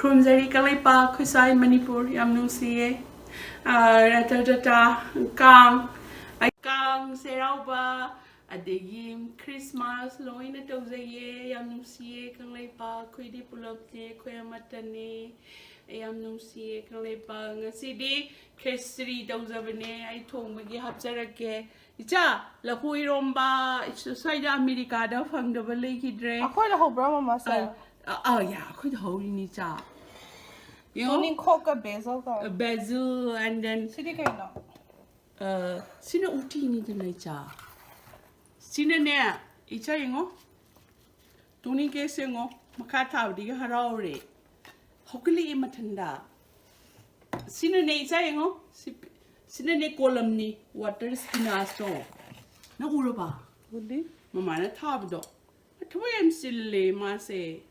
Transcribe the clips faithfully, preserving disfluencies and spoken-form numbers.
ꯈꯨꯔꯨꯝꯖꯔꯤ ꯀꯪꯂꯩꯄꯥꯛ, ꯑꯩꯈꯣꯏ ꯁ꯭ꯋꯥꯏ ꯃꯅꯤꯄꯨꯔ ꯌꯥꯝ ꯅꯨꯡꯁꯤꯌꯦ꯫ ꯑꯥ, ꯔꯇꯥ ꯇꯇꯥ, ꯀꯥꯡ, ꯑꯩ, ꯀꯥꯡ, ꯆꯩꯔꯥꯎꯕ, ꯑꯗꯒꯤ ꯈ꯭ꯔꯤꯁꯃꯥꯁ ꯂꯣꯏꯅ ꯇꯧꯖꯩꯌꯦ꯫ ꯌꯥꯝ ꯅꯨꯡꯁꯤꯌꯦ ꯀꯪꯂꯩꯄꯥꯛ, ꯑꯩꯈꯣꯏꯗꯤ ꯄꯨꯂꯞꯅꯦ, ꯑꯩꯈꯣꯏ ꯑꯃꯠꯇꯅꯦ꯫ ꯑꯩ ꯌꯥꯝ ꯅꯨꯡꯁꯤꯌꯦ ꯀꯪꯂꯩꯄꯥꯛ꯫ ꯉꯁꯤꯗꯤ ꯈꯦꯆ꯭ꯔꯤ ꯇꯧꯖꯕꯅꯦ, ꯑꯩ ꯊꯣꯡꯕꯒꯤ ꯍꯥꯞꯆꯔꯛꯀꯦ꯫ ꯏꯆꯥ, ꯂꯐꯨ ꯏꯔꯣꯝꯕ, ꯁ꯭ꯋꯥꯏꯗ ꯑꯃꯦꯔꯤꯀꯥꯗ ꯐꯪꯗꯕ ꯂꯩꯈꯤꯗ꯭ꯔꯦ꯫ ꯑꯩꯈꯣꯏꯗ ꯍꯧꯕ꯭ꯔꯥ, ꯃꯃꯥꯁꯦ? ꯑ, ꯑ, ꯑ, ꯌꯥ, ꯑꯩꯈꯣꯏꯗ ꯍꯧꯔꯤꯅꯤ, ꯏꯆꯥ꯫ ꯌꯦꯡꯉꯣ꯫ ꯇꯨꯅꯤꯡꯈꯣꯛꯀ ꯕꯦꯖꯜꯒ꯫ Basil and then, ꯁꯤꯗꯤ ꯀꯩꯅꯣ? ꯑ, ꯁꯤꯅ ꯎꯇꯤꯅꯤꯗꯅ, ꯏꯆꯥ꯫ ꯁꯤꯅꯅꯦ, ꯏꯆꯥ ꯌꯦꯡꯉꯣ꯫ ꯇꯨꯅꯤꯡꯈꯣꯛꯁꯦ ꯌꯦꯡꯉꯣ, ꯃꯈꯥ ꯊꯥꯕꯗꯒꯤ ꯍꯔꯥꯎꯔꯦ꯫ ꯍꯧꯒꯠꯂꯛꯑꯦ ꯃꯊꯟꯗ꯫ ꯁꯤꯅꯅꯦ, ꯏꯆꯥ ꯌꯦꯡꯉꯣ꯫ ꯁꯤ, ꯁꯤꯅꯅꯦ ꯀꯣꯂꯝꯅꯤ, water spinachꯇꯣ꯫ ꯅꯪ ꯎꯔꯕ? ꯎꯗꯦ꯫ ꯃꯃꯥꯅ ꯊꯥꯕꯗꯣ꯫ ꯊꯕꯛ ꯌꯥꯝ ꯆꯤꯜꯂꯦ ꯃꯥꯁꯦ꯫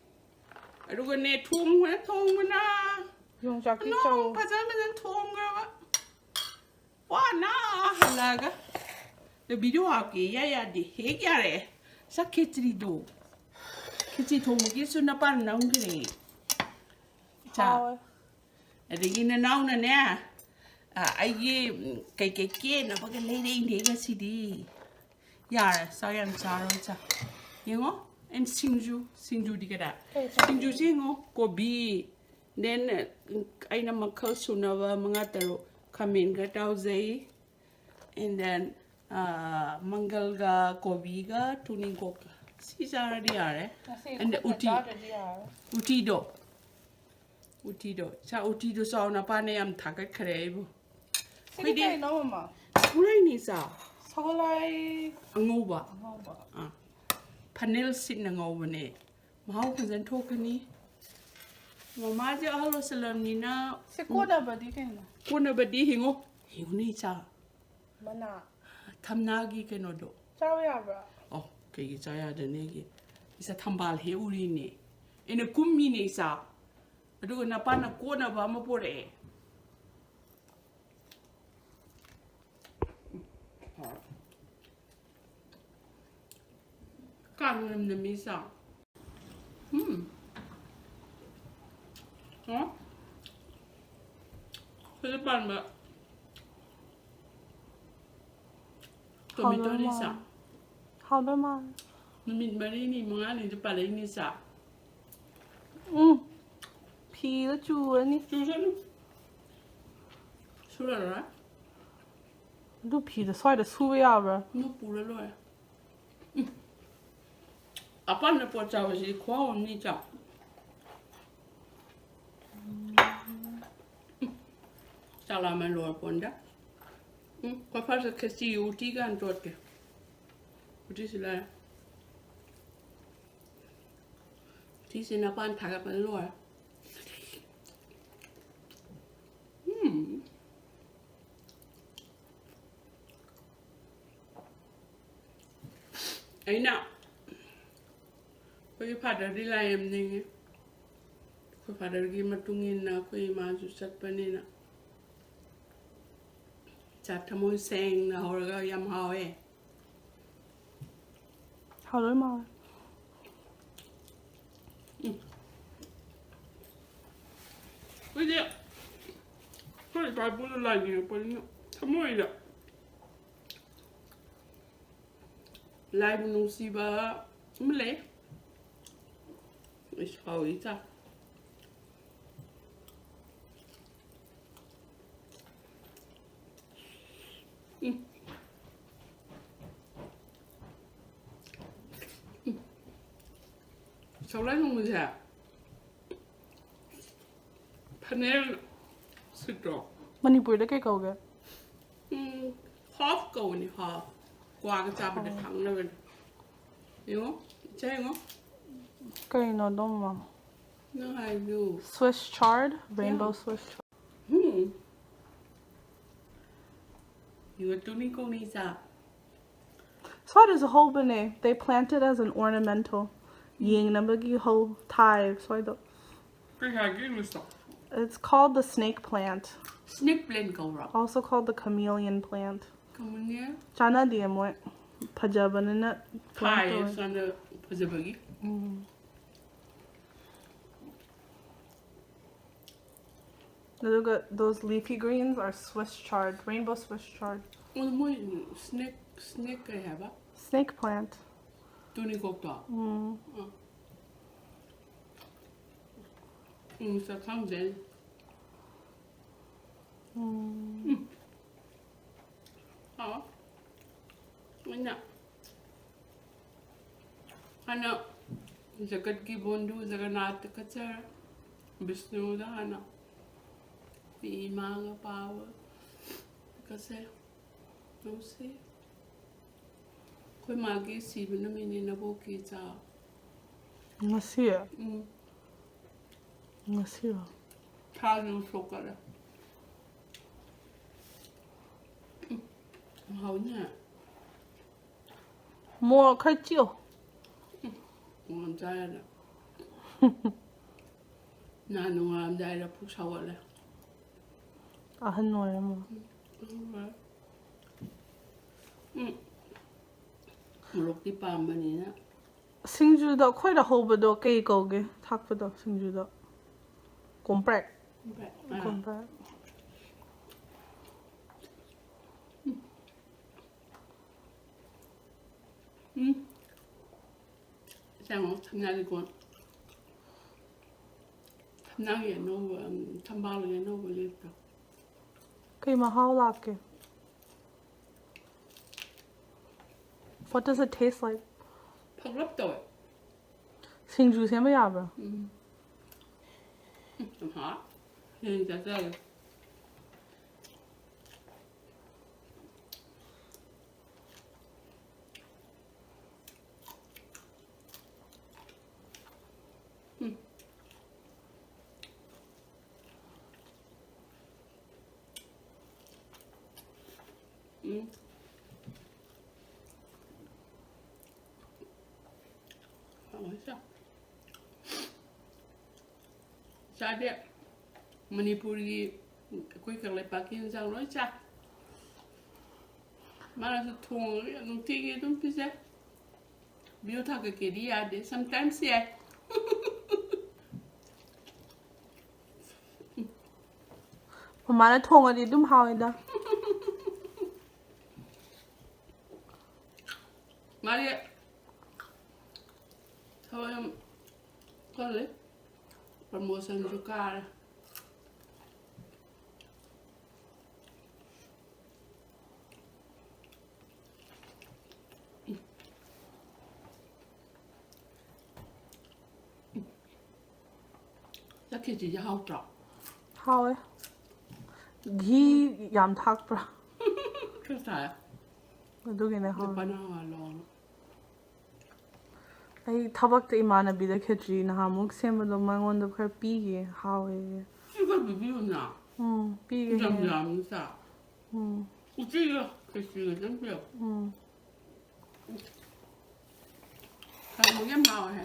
ꯑꯗꯨꯒꯅꯦ, ꯊꯣꯡꯕꯅ, ꯊꯣꯡꯕꯅ꯫ ꯌꯣꯡꯆꯥꯛꯇꯤ ꯑꯅꯧꯕ ꯆꯥꯎ꯫ ꯐꯖ ꯐꯖꯅ ꯊꯣꯡꯈ꯭ꯔꯕ꯫ ꯋꯥꯅ ꯍꯜꯂꯛꯑꯒ꯫ ꯑꯗꯣ video ꯍꯥꯞꯀꯦ ꯏꯌꯥ ꯌꯥꯗꯦ꯫ ꯍꯦꯛ ꯌꯥꯔꯛꯑꯦ꯫ ꯆꯥꯛ ꯈꯦꯆ꯭ꯔꯤꯗꯣ꯫ ꯈꯦꯆ꯭ꯔꯤ ꯊꯣꯡꯕꯒꯤꯁꯨ ꯅꯄꯥꯅ ꯅꯝꯈ꯭ꯔꯦ꯫ ꯆꯥ꯫ ꯍꯥꯎꯋꯦ꯫ ꯑꯗꯒꯤ ꯅꯅꯥꯎꯅꯅꯦ, ꯑ, ꯑꯩꯒꯤ, ꯎꯝ, ꯀꯩꯀꯩ ꯀꯦꯅꯕꯒ ꯂꯩꯔꯛꯏꯅꯦ ꯉꯁꯤꯗꯤ꯫ ꯌꯥꯔꯦ, ꯆꯥꯛ ꯌꯥꯝ ꯆꯥꯔꯣꯏ, ꯆꯥ꯫ ꯌꯦꯡꯉꯣ, ꯑꯩꯅ ꯁꯤꯡꯖꯨ, ꯁꯤꯡꯖꯨꯗꯤ ꯀꯗꯥꯏ? ꯀꯩ ꯆꯥ-? ꯁꯤꯡꯖꯨꯁꯦ ꯌꯦꯡꯉꯣ, ꯀꯣꯕꯤ, then, ꯑ, ꯑꯩꯅ ꯃꯈꯜ ꯁꯨꯅꯕ ꯃꯉꯥ ꯇꯔꯨꯛ, ꯈꯥꯃꯦꯟ ꯈꯔ ꯇꯥꯎꯖꯩ, and then, ꯑ, ꯃꯪꯒꯜꯒ, ꯀꯣꯕꯤꯒ, ꯇꯨꯅꯤꯡꯈꯣꯛꯀ꯫ ꯁꯤ ꯆꯥꯔꯗꯤ ꯌꯥꯔꯦ꯫ ꯉꯁꯤ and ꯈꯨꯠꯅ ꯎꯇꯤ, ꯆꯥꯗ꯭ꯔꯗꯤ ꯌꯥꯔꯔꯣꯏ꯫ ꯎꯇꯤꯗꯣ, ꯎꯇꯤꯗꯣ, ꯆꯥ-, ꯎꯇꯤꯗꯣ ꯆꯥꯎ, ꯅꯄꯥꯅ ꯌꯥꯝ ꯊꯥꯒꯠꯈꯔꯦ ꯑꯩꯕꯨ꯫ ꯁꯤꯗꯤ ꯑꯩꯈꯣꯏꯗꯤ ꯀꯩꯅꯣ, ꯃꯃꯥ? ꯁꯒꯣꯜꯍꯋꯥꯏꯅꯤ, ꯆꯥ꯫ ꯁꯒꯣꯜꯍꯋꯥꯏ ꯑꯉꯧꯕ꯫ ꯑꯉꯧꯕ꯫ ꯑꯥ, ꯐꯅꯦꯜ ꯁꯤꯠꯅ ꯉꯧꯕꯅꯦ꯫ ꯃꯍꯥꯎ ꯐꯖꯅ ꯊꯣꯛꯀꯅꯤ꯫ ꯃꯃꯥꯁꯦ ꯑꯍꯜ ꯑꯣꯏꯁꯜꯂꯝꯅꯤꯅ ꯁꯤ ꯀꯣꯟꯅꯕꯗꯤ ꯀꯩꯅꯣ? ꯀꯣꯟꯅꯕꯗꯤ ꯍꯤꯡꯉꯣ, ꯍꯤꯡꯉꯨꯅꯦ, ꯏꯆꯥ꯫ ꯃꯅꯥ꯫ ꯊꯝꯅꯥꯒꯤ ꯀꯩꯅꯣꯗꯣ꯫ ꯆꯥꯕ ꯌꯥꯕ꯭ꯔꯥ? ꯑꯣ, ꯀꯩꯒꯤ ꯆꯥ ꯌꯥꯗꯅꯦꯒꯤ? ꯏꯆꯥ, ꯊꯝꯕꯥꯜ ꯍꯦꯛ ꯎꯔꯤꯅꯦ꯫ ꯑꯩꯅ ꯀꯨꯝꯃꯤꯅꯦ, ꯏꯆꯥ꯫ ꯑꯗꯨꯒ ꯅꯄꯥꯅ ꯀꯣꯟꯅꯕ ꯑꯃ ꯄꯣꯔꯛꯑꯦ꯫ ꯀꯥꯡ ꯃꯅꯝ ꯅꯝꯃꯤ, ꯏꯆꯥ꯫ ꯎꯝ꯫ ꯍꯥ? ꯑꯩꯈꯣꯏꯗ ꯄꯥꯟꯕ ꯇꯣꯃꯦꯇꯣꯗꯤ ꯆꯥ꯫ ꯍꯥꯎꯗꯧ ꯃꯥꯜꯂꯦ꯫ ꯅꯨꯃꯤꯠ ꯃꯔꯤꯅꯤ ꯃꯉꯥꯅꯤꯗ ꯄꯥꯜꯂꯛꯏꯅꯤ ꯆꯥ꯫ ꯎꯝ꯫ ꯐꯤꯗ ꯆꯨꯔꯅꯤ꯫ ꯆꯨꯁꯅꯨ꯫ ꯁꯨꯔꯔꯣꯏ꯫ ꯑꯗꯨ ꯐꯤꯗꯣ ꯁ꯭ꯋꯥꯏꯗ ꯁꯨꯕ ꯌꯥꯕ꯭ꯔꯥ? ꯑꯗꯨ ꯄꯨꯔ ꯂꯣꯏꯔꯦ꯫ ꯎꯝ꯫ ꯑꯄꯥꯝꯕ ꯄꯣꯠ ꯆꯥꯕꯁꯤꯗꯤ ꯈꯨꯍꯥꯎ ꯑꯃꯅꯤ ꯆꯥ꯫ ꯎꯝ꯫ ꯆꯥꯛ ꯂꯥꯝꯕ ꯂꯣꯏꯔ ꯄꯣꯠꯅꯤꯗ꯫ ꯎꯝ, ꯑꯩꯈꯣꯏ ꯐꯥꯔꯁ ꯈꯦꯆꯤ ꯎꯇꯤꯒ ꯍꯥꯟꯅ ꯇꯣꯠꯀꯦ꯫ ꯎꯇꯤꯁꯤ ꯂꯩꯔꯦ꯫ ꯎꯇꯤꯁꯤ ꯅꯄꯥꯟ ꯊꯥꯒꯠꯄꯅ ꯂꯣꯏꯔꯦ꯫ ꯎꯝ꯫ ꯑꯩꯅ ꯑꯩꯈꯣꯏꯒꯤ ꯐꯥꯗꯔꯗꯤ ꯂꯥꯏ ꯌꯥꯝ ꯅꯤꯡꯉꯤ꯫ ꯑꯩꯈꯣꯏ ꯐꯥꯗꯔꯒꯤ ꯃꯇꯨꯡ ꯏꯟꯅ ꯑꯩꯈꯣꯏ ꯏꯃꯥꯁꯨ ꯆꯠꯄꯅꯤꯅ ꯆꯥꯛ ꯊꯃꯣꯏ ꯁꯦꯡꯅ ꯍꯧꯔꯒ ꯌꯥꯝ ꯍꯥꯎꯋꯦ꯫ ꯍꯥꯎꯗꯣꯏ ꯃꯥꯜꯂꯦ꯫ ꯎꯝ꯫ ꯑꯩꯈꯣꯏꯗꯤ ꯑꯩꯈꯣꯏ ꯏꯄꯥ ꯏꯄꯨꯗ ꯂꯥꯏ ꯅꯤꯡꯉꯛꯄꯅꯤꯅ ꯊꯃꯣꯏꯗ ꯂꯥꯏꯕꯨ ꯅꯨꯡꯁꯤꯕ ꯑꯃ ꯂꯩ꯫ ꯑꯩꯁ ꯍꯥꯎꯏ ꯆꯥ꯫ ꯎꯝ꯫ ꯎꯝ꯫ ꯁꯒꯣꯜ ꯍꯋꯥꯏ ꯊꯣꯡꯕꯁꯦ ꯐꯅꯦꯜ ꯁꯤꯠꯇ꯭ꯔꯣ? ꯃꯅꯤꯄꯨꯔꯤꯗ ꯀꯩ ꯀꯧꯒꯦ? ꯎꯝ, ꯍꯣꯞ ꯀꯧꯕꯅꯤ, ꯍꯣꯞ꯫ ꯀ꯭ꯋꯥꯒ ꯆꯥꯕꯗ ꯍꯣꯞ꯫ ꯊꯥꯛꯅꯕꯅꯤ꯫ ꯌꯦꯡꯉꯣ, ꯏꯆꯥ ꯌꯦꯡꯉꯣ꯫ ꯀꯩꯅꯣ ꯑꯗꯨꯝꯕ? ꯅꯪ ꯍꯥꯏꯕꯤꯌꯨ꯫ Swiss chard, rainbow Swiss chard. Hmm. You are doing ꯀꯧꯅꯤ ꯏꯆꯥ꯫ ꯁ꯭ꯋꯥꯏꯗꯁꯨ ꯍꯧꯕꯅꯦ꯫ They plant it as an ornamental. ꯌꯦꯡꯅꯕꯒꯤ ꯍꯧ ꯊꯥꯏ ꯁ꯭ꯋꯥꯏꯗ꯫ ꯀꯩ ꯍꯥꯏꯒꯦ ꯏꯪꯂꯤꯁꯇ? It's called the snake plant. Snake plant ꯀꯧꯕ꯭ꯔꯣ? Also called the chameleon plant. ꯀꯃꯥꯏꯅ? ꯆꯥꯟꯅꯗꯦ ꯃꯣꯏ꯫ ꯐꯖꯕꯅꯤꯅ ꯊꯥꯏ ꯇꯧꯋꯦ꯫ ꯁ꯭ꯋꯥꯏꯗ ꯐꯖꯕꯒꯤ꯫ ꯎꯝ꯫ ꯑꯗꯨꯒ those leafy greens are Swiss chard, rainbow Swiss chard. ꯑꯣ, ꯃꯣꯏ snake, snake ꯀꯩ ꯍꯥꯏꯕ? Snake plant. Turnip ꯀꯣꯛꯇꯣ? ꯎꯝ. ꯎꯝ, ꯁꯛ ꯈꯪꯗꯦ꯫ ꯎꯝ. ꯍꯥꯎ꯫ ꯑꯩꯅ ꯍꯥꯟꯅ ꯖꯒꯠꯀꯤ ꯕꯣꯟꯙꯨ ꯖꯒꯟꯅꯥꯊ ꯀꯠꯆꯔ, ꯕꯤꯁꯅꯨꯗ ꯍꯥꯟꯅ, ꯑꯩꯈꯣꯏ ꯏꯃꯥꯒ ꯄꯥꯕ ꯀꯠꯆꯩ꯫ ꯇꯧꯁꯤ꯫ ꯑꯩꯈꯣꯏ ꯃꯥꯒꯤ ꯁꯤꯕ ꯅꯨꯃꯤꯠꯅꯤ ꯅꯕꯣꯛꯀꯤ ꯆꯥ꯫ ꯉꯁꯤ? ꯎꯝ꯫ ꯉꯁꯤꯔꯣ? ꯊꯥꯁꯨ ꯁꯣꯛꯀꯠꯂꯦ꯫ ꯎꯝ, ꯍꯥꯎꯅꯦ꯫ ꯃꯣꯔꯣꯛ ꯈꯔ ꯆꯤꯛꯑꯣ꯫ ꯃꯣꯔꯣꯛ ꯆꯥ ꯌꯥꯗꯦ꯫ ꯅꯍꯥꯟ ꯅꯣꯡꯉꯥꯜꯂꯝꯗꯥꯏꯗ ꯄꯨꯛ ꯁꯥꯎꯒꯠꯂꯦ꯫ ꯑꯍꯟ ꯑꯣꯏꯔꯝꯃꯣ꯫ ꯎꯝ꯫ ꯃꯣꯔꯣꯛꯇꯤ ꯄꯥꯝꯕꯅꯤꯅ꯫ ꯁꯤꯡꯖꯨꯗ ꯑꯩꯈꯣꯏꯗ ꯍꯧꯕꯗꯣ ꯀꯩ ꯀꯧꯒꯦ? ꯊꯥꯛꯄꯗꯣ ꯁꯤꯡꯖꯨꯗ? ꯀꯣꯝꯄ꯭ꯔꯦꯛ꯫ ꯑꯥ꯫ ꯀꯣꯝꯄ꯭ꯔꯦꯛ꯫ ꯎꯝ꯫ ꯆꯥꯃꯣ ꯊꯝꯅꯥ ꯂꯩꯀꯣꯜ꯫ ꯊꯝꯅꯥꯒꯤ ꯑꯅꯧꯕ, ꯎꯝ, ꯊꯝꯕꯥꯜꯒꯤ ꯑꯅꯧꯕ ꯂꯦꯞꯇꯣ꯫ ꯀꯩ ꯃꯍꯥꯎ ꯂꯥꯛꯀꯦ? What does it taste like? ꯐꯛꯂꯞ ꯇꯧꯋꯦ꯫ ꯁꯤꯡꯖꯨ ꯁꯦꯝꯕ ꯌꯥꯕ꯭ꯔꯥ? ꯎꯝ꯫ ꯎꯝ, ꯌꯥꯝ ꯍꯥꯎꯋꯦ꯫ ꯍꯌꯦꯡ ꯆꯥꯖꯒꯦ꯫ ꯎꯝ꯫ ꯎꯝ꯫ ꯍꯥꯎꯋꯦ ꯆꯥ꯫ ꯆꯥꯗꯦ꯫ ꯃꯅꯤꯄꯨꯔꯒꯤ ꯑꯩꯈꯣꯏ ꯀꯪꯂꯩꯄꯥꯛꯀꯤ ꯏꯟꯁꯥꯡ ꯂꯣꯏ ꯆꯥꯏ꯫ ꯃꯥꯅꯁꯨ ꯊꯣꯡꯉꯒ ꯅꯨꯡꯇꯤꯒꯤ ꯑꯗꯨꯝ ꯄꯤꯖꯩ꯫ Video ꯊꯥꯒꯠꯀꯦꯗꯤ ꯌꯥꯗꯦ, sometimes ꯌꯥꯏ꯫ ꯃꯃꯥꯅ ꯊꯣꯡꯉꯗꯤ ꯑꯗꯨꯝ ꯍꯥꯎꯋꯦꯗ꯫ ꯃꯥꯒꯤ ꯊꯕꯛ ꯌꯥꯝ ꯀꯜꯂꯤ꯫ ꯄ꯭ꯔꯃꯣꯁꯟꯁꯨ ꯀꯥꯔꯦ꯫ ꯆꯠꯈꯤꯁꯤꯁꯦ ꯍꯥꯎꯇ꯭ꯔꯣ? ꯍꯥꯎꯋꯦ꯫ ꯘꯤ ꯌꯥꯝ ꯊꯥꯛꯄ꯭ꯔꯥ? ꯈꯔ ꯊꯥꯛꯑꯦ꯫ ꯑꯗꯨꯒꯤꯅꯦ ꯍꯥꯎꯋꯦ꯫ ꯅꯨꯄꯥꯅ ꯍꯥꯎꯍꯜꯂꯣꯅ꯫ ꯑꯩ ꯊꯕꯛꯇ ꯏꯃꯥꯟꯅꯕꯤꯗ ꯈꯦꯆ꯭ꯔꯤ ꯅꯍꯥꯟꯃꯨꯛ ꯁꯦꯝꯕꯗꯣ ꯃꯉꯣꯟꯗ ꯈꯔ ꯄꯤꯒꯦ, ꯍꯥꯎꯋꯦ꯫ ꯁꯤ ꯈꯔ ꯄꯤꯕꯤꯌꯨꯅ꯫ ꯎꯝ, ꯄꯤꯒꯦ꯫ ꯌꯥꯝ ꯌꯥꯝꯅ ꯆꯥ꯫ ꯎꯝ꯫ ꯎꯇꯤꯒ ꯈꯦꯆ꯭ꯔꯤꯒ ꯆꯪꯕꯤꯌꯣ꯫ ꯎꯝ꯫ ꯀꯥꯡꯍꯧ ꯌꯥꯝ ꯍꯥꯎꯋꯦ꯫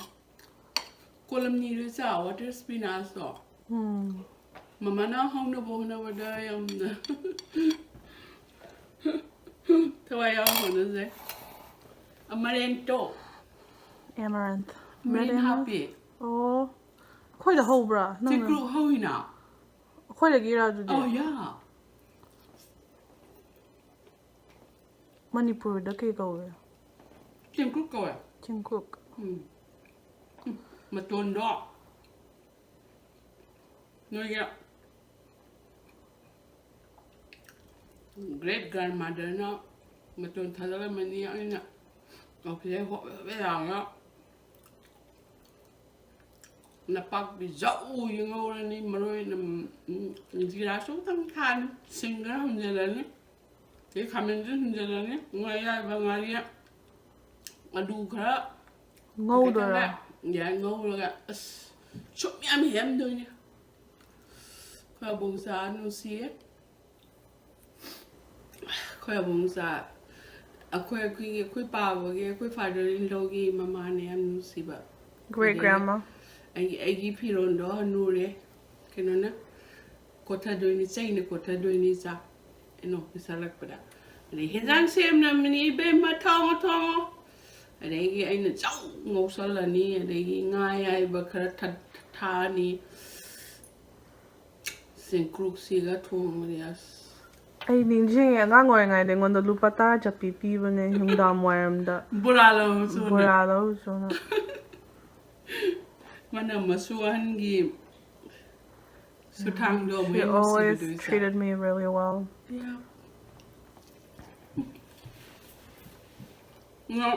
ꯀꯣꯂꯝꯅꯤꯗ ꯆꯥ water spinachꯇꯣ꯫ ꯎꯝ꯫ ꯃꯃꯥꯅ ꯍꯧꯅꯕ ꯍꯣꯠꯅꯕꯗ ꯌꯥꯝꯅ ꯊꯋꯥꯏ ꯌꯥꯎꯅ ꯍꯣꯠꯅꯖꯩ꯫ Amaranthꯇꯣ꯫ Amaranth꯫ Amaranth red amaranth? ꯍꯥꯞꯄꯤ꯫ ꯑꯣ꯫ ꯑꯩꯈꯣꯏꯗ ꯍꯧꯕ꯭ꯔꯥ? ꯅꯪꯅ ꯆꯤꯛꯀ꯭ꯔꯨ ꯍꯧꯏꯅ꯫ ꯑꯩꯈꯣꯏꯗꯒꯤꯔꯥ ꯑꯗꯨꯗꯤ? ꯑꯧ, ꯌꯥ꯫ ꯃꯅꯤꯄꯨꯔꯗ ꯀꯩ ꯀꯧꯏ? ꯆꯦꯡꯀꯨꯞ ꯀꯧꯋꯦ꯫ ꯆꯦꯡꯀꯨꯞ꯫ ꯎꯝ꯫ ꯎꯝ, ꯃꯇꯣꯟꯗꯣ ꯅꯣꯏꯒꯤ great grandmotherꯅ ꯃꯇꯣꯟ ꯊꯥꯗꯔꯝꯃꯅꯤ, ꯑꯩꯅ ꯑꯣꯐꯤꯁꯇ ꯍꯣꯕꯦ ꯍꯣꯕꯦ ꯂꯥꯎꯔꯒ ꯅꯄꯥꯛꯄꯤ ꯖꯧ ꯉꯧꯔꯅꯤ, ꯃꯔꯣꯏ, ꯎꯝ, ꯖꯤꯔꯥꯁꯨ ꯈꯤꯇꯪ ꯊꯥꯛꯑꯅꯤ, ꯁꯤꯡ ꯈꯔ ꯍꯨꯝꯖꯤꯜꯂꯅꯤ, ꯑꯗꯩ ꯈꯥꯃꯦꯟꯁꯨ ꯍꯨꯝꯖꯤꯜꯂꯅꯤ, ꯉꯥ ꯑꯌꯥꯏꯕ, ꯉꯥꯔꯤ, ꯑꯂꯨ ꯈꯔ ꯉꯧꯗꯣꯏꯔꯥ? ꯈꯤꯇꯪꯒ, ꯌꯥꯏ, ꯉꯧꯔꯒ, ꯑꯁ, ꯁꯨꯝ ꯌꯥꯝ ꯍꯦꯟꯗꯣꯏꯅꯦ꯫ ꯑꯩꯈꯣꯏ ꯑꯕꯣꯛꯆꯥ ꯅꯨꯡꯁꯤꯌꯦ꯫ ꯑꯩꯈꯣꯏ ꯑꯕꯣꯛꯆꯥ, ꯑꯩꯈꯣꯏ, ꯑꯩꯈꯣꯏꯒꯤ, ꯑꯩꯈꯣꯏ ꯄꯥꯕꯒꯤ, ꯑꯩꯈꯣꯏ father in lawꯒꯤ ꯃꯃꯥꯅꯦ ꯌꯥꯝ ꯅꯨꯡꯁꯤꯕ꯫ Great ꯑꯗꯒꯤ grandma꯫ ꯑꯩꯒꯤ, ꯑꯩꯒꯤ ꯐꯤꯔꯣꯟꯗꯣ ꯍꯅꯨꯔꯦ, ꯀꯩꯅꯣꯅ ꯀꯣꯠꯊꯗꯣꯏꯅꯤ, ꯆꯩꯅ ꯀꯣꯠꯊꯗꯣꯏꯅꯤ ꯆꯥꯛ꯫ ꯑꯩꯅ ꯑꯣꯐꯤꯁ ꯍꯜꯂꯛꯄꯗ꯫ ꯑꯗꯩ ꯍꯦꯟꯖꯥꯡ ꯁꯦꯝꯂꯝꯃꯤꯅꯤ ꯏꯕꯦꯝꯃ, ꯊꯣꯡꯉꯣ, ꯊꯣꯡꯉꯣ꯫ ꯑꯗꯒꯤ ꯑꯩꯅ ꯆꯧ ꯉꯧꯁꯜꯂꯅꯤ, ꯑꯗꯒꯤ ꯉꯥ ꯑꯌꯥꯏꯕ ꯈꯔ ꯊ-, ꯊꯥꯛꯑꯅꯤ꯫ ꯆꯦꯡꯀ꯭ꯔꯨꯛꯁꯤꯒ ꯊꯣꯡꯕꯗꯤ ꯑꯁ꯫ ꯑꯩ ꯅꯤꯡꯁꯤꯡꯉꯦ, ꯑꯉꯥꯡ ꯑꯣꯏꯔꯤꯉꯩꯗ ꯑꯩꯉꯣꯟꯗ ꯂꯨꯄꯥ ꯇꯔꯥ ꯆꯠꯄꯤ ꯄꯤꯕꯅꯦ ꯅꯨꯡꯗꯥꯡ ꯋꯥꯏꯔꯝꯗ꯫ ꯕꯣꯔꯥ ꯂꯧꯔꯁꯨꯅ꯫ ꯕꯣꯔꯥ ꯂꯧꯔꯨꯆꯣꯅ꯫ ꯃꯥꯅ ꯃꯁꯨ ꯑꯍꯟꯒꯤ ꯁꯨꯊꯥꯡꯗꯣ ꯑꯃꯨꯛ She ꯍꯦꯟꯅ always ꯅꯨꯡꯁꯤꯕꯗꯣ ꯏꯆꯥ꯫ Treated me really well. Yeah. ꯉꯣ,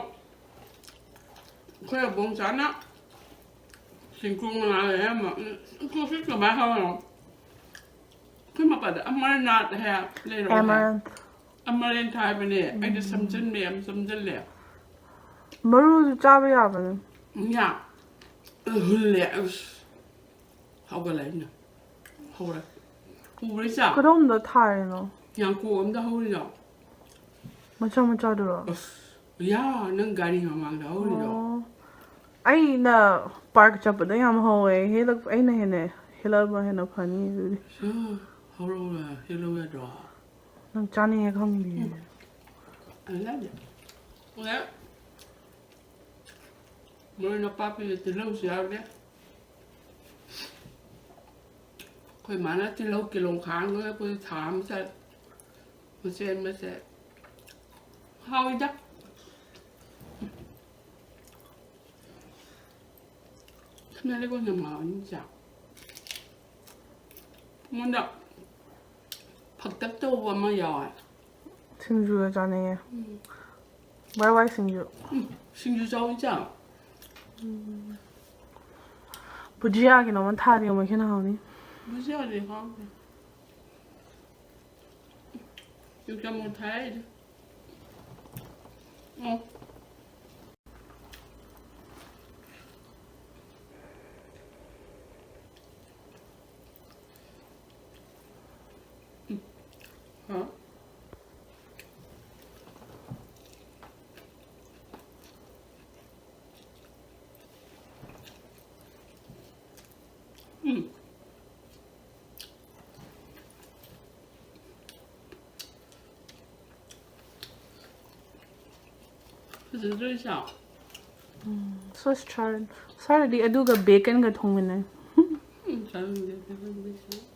ꯑꯩꯈꯣꯏ ꯑꯕꯣꯡꯆꯥꯅ ꯆꯤꯡꯀꯨ ꯃꯅꯥ ꯂꯩꯔꯝꯕ꯫ ꯎꯝ, ꯆꯤꯡꯀꯨꯁꯤ ꯀꯃꯥꯏꯅ ꯍꯧꯔꯤꯅꯣ? ꯑꯩꯈꯣꯏ ꯃꯄꯥꯗ ꯑꯃꯔꯅꯥꯊ ꯍꯥꯏ ꯂꯩꯔꯛꯑꯣ ꯍꯥꯏ꯫ Amaranth. ꯑꯃꯔꯦꯟꯊ ꯍꯥꯏꯕꯅꯦ꯫ ꯑꯩꯗꯤ ꯁꯝꯖꯤꯟꯕ ꯌꯥꯝ ꯁꯝꯖꯤꯜꯂꯦ꯫ ꯃꯔꯨꯁꯨ ꯆꯥꯕ ꯌꯥꯕꯅꯦ꯫ ꯌꯥ꯫ ꯍꯨꯜꯂꯦ꯫ ꯑꯁ꯫ ꯍꯧꯒꯠꯂꯛꯏꯅꯦ꯫ ꯍꯧꯔꯦ꯫ ꯎꯕ꯭ꯔꯥ ꯏꯆꯥ? ꯀꯗꯣꯝꯗ ꯊꯥꯔꯤꯅꯣ? ꯌꯥꯡꯀꯣꯛ ꯑꯝꯗ ꯍꯧꯔꯤꯔꯣ? ꯃꯆꯥ ꯃꯆꯥꯗꯨꯔꯣ? ꯑꯁ꯫ ꯌꯥ, ꯅꯪ ꯒꯥꯔꯤ ꯃꯃꯥꯡꯗ ꯍꯧꯔꯤꯔꯣ? ꯑꯣ꯫ ꯑꯩꯅ park ꯆꯠꯄꯗ ꯌꯥꯝ ꯍꯧꯋꯦ꯫ ꯍꯦꯜꯂꯛ-, ꯑꯩꯅ ꯍꯦꯟꯅ ꯍꯦꯜꯂꯛꯑꯕ ꯍꯦꯟꯅ ꯐꯅꯤ ꯑꯗꯨꯗꯤ꯫ ꯁꯤ ꯍꯧꯔꯛꯎꯔ, ꯍꯦꯛꯂꯛꯎ ꯌꯥꯗ꯭ꯔꯣ? ꯅꯪ ꯆꯥꯅꯤꯡꯉꯦ ꯈꯪꯗꯤꯌꯦ꯫ I love it. ꯑꯣꯂꯦ꯫ ꯃꯔꯣꯏ ꯅꯄꯥꯛꯄꯤꯗ ꯇꯤꯜꯍꯧꯁꯨ ꯌꯥꯎꯔꯦ꯫ ꯑꯩꯈꯣꯏ ꯃꯥꯅ ꯇꯤꯜꯍꯧ ꯀꯤꯂꯣ ꯃꯈꯥꯏ ꯑꯃ ꯂꯩꯔꯛꯄꯗ ꯊꯥ ꯑꯃ ꯆꯠꯂꯦ꯫ ꯃꯆꯦꯠ ꯃꯆꯦꯠ꯫ ꯍꯥꯎꯏꯗ꯫ ꯊꯝꯅꯥ ꯂꯩꯀꯣꯟ ꯌꯥꯝ ꯍꯥꯎꯕꯅꯤ ꯆꯥ꯫ ꯑꯩꯉꯣꯟꯗ ꯐꯛꯇꯛ ꯇꯧꯕ ꯑꯃ ꯌꯥꯎꯋꯦ꯫ ꯁꯤꯡꯖꯨꯒ ꯆꯥꯅꯤꯡꯉꯦ꯫ ꯎꯝ꯫ ꯋꯥꯏ ꯋꯥꯏ ꯁꯤꯡꯖꯨ꯫ ꯎꯝ, ꯁꯤꯡꯖꯨ ꯆꯥꯎ ꯏꯆꯥ꯫ ꯎꯝ꯫ ꯕꯨꯖꯤꯌꯥꯒꯤ ꯅꯉꯣꯟ ꯊꯥꯔꯗꯤ ꯑꯃꯨꯛ ꯍꯦꯟꯅ ꯍꯥꯎꯅꯤ꯫ ꯕꯨꯖꯤꯌꯥꯗꯤ ꯍꯥꯎꯇꯦ꯫ ꯌꯣꯡꯆꯥꯛ ꯃꯔꯨ ꯊꯥꯏ ꯑꯩꯗꯤ꯫ ꯑꯣ꯫ ꯎꯝ꯫ ꯍꯥ? ꯎꯝ꯫ ꯐꯖꯗ꯭ꯔꯣ ꯏꯆꯥ? ꯎꯝ, so charred. ꯁ꯭ꯋꯥꯏꯗꯗꯤ ꯑꯗꯨꯒ baconꯒ ꯊꯣꯡꯃꯤꯟꯅꯩ꯫ ꯎꯝ, ꯆꯥꯅꯤꯡꯗꯦ, ꯆꯥꯅꯤꯡꯗꯦ, ꯆꯥꯅꯤꯡꯗꯦ꯫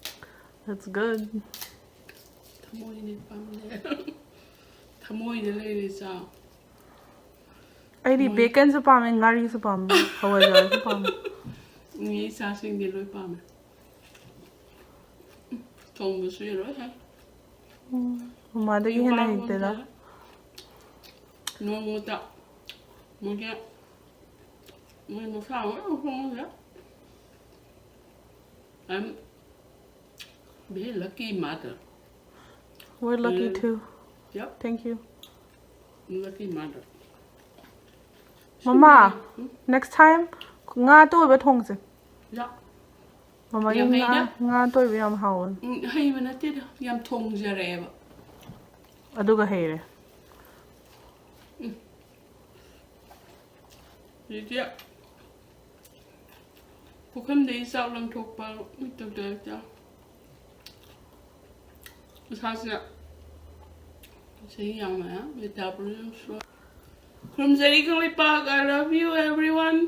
That's good. ꯊꯃꯣꯏꯅꯦ ꯄꯥꯝꯖꯩ꯫ ꯊꯃꯣꯏꯗ ꯂꯩꯔꯦ ꯆꯥꯎ꯫ ꯑꯩꯗꯤ ꯕꯦꯀꯟꯁꯨ ꯄꯥꯝꯃꯦ, ꯉꯥꯔꯤꯁꯨ ꯄꯥꯝꯃꯦ, ꯍꯋꯥꯏꯖꯥꯔꯁꯨ ꯄꯥꯝꯃꯦ꯫ ꯃꯤ ꯏꯆꯥꯁꯤꯡꯗꯤ ꯂꯣꯏ ꯄꯥꯝꯃꯦ꯫ ꯊꯣꯡꯕꯁꯨ ꯂꯣꯏ ꯍꯩ꯫ ꯃꯃꯥꯗꯒꯤ ꯍꯦꯟꯅ ꯍꯩꯇꯦꯗ꯫ ꯅꯣꯡꯃꯇ ꯃꯣꯏꯒꯤ ꯃꯣꯏ ꯃꯁꯥ ꯂꯣꯏ ꯍꯣꯡꯉꯒ꯫ I'm very lucky mother. We're lucky too. Yep, Thank you. lucky mother. ꯃꯃꯥ, next time ꯉꯥ ꯑꯇꯣꯏꯕ ꯊꯣꯡꯁꯦ꯫ Yeah. ꯃꯃꯥꯒꯤ ꯌꯥꯝ ꯉꯥ ꯍꯩꯗ꯫ ꯉꯥ ꯑꯇꯣꯏꯕ ꯌꯥꯝ ꯍꯥꯎꯕꯅꯦ꯫ ꯎꯝ, ꯍꯩꯕ ꯅꯠꯇꯦꯗ, ꯌꯥꯝ ꯊꯣꯡꯖꯔꯛꯑꯦꯕ꯫ ꯑꯗꯨꯒ ꯍꯩꯔꯦ꯫ ꯍꯧꯖꯤꯛꯇꯤ ꯄꯨꯈꯝꯗꯒꯤ ꯆꯥꯛ ꯂꯪꯊꯣꯛꯄ ꯃꯤ ꯇꯧꯗꯔꯛꯇ꯫ ꯏꯁꯥꯁꯤꯅ ꯆꯍꯤ ꯌꯥꯝꯃꯦ, metabolism slow꯫ ꯈꯨꯔꯨꯝꯖꯔꯤ Kangleipak, I love you everyone꯫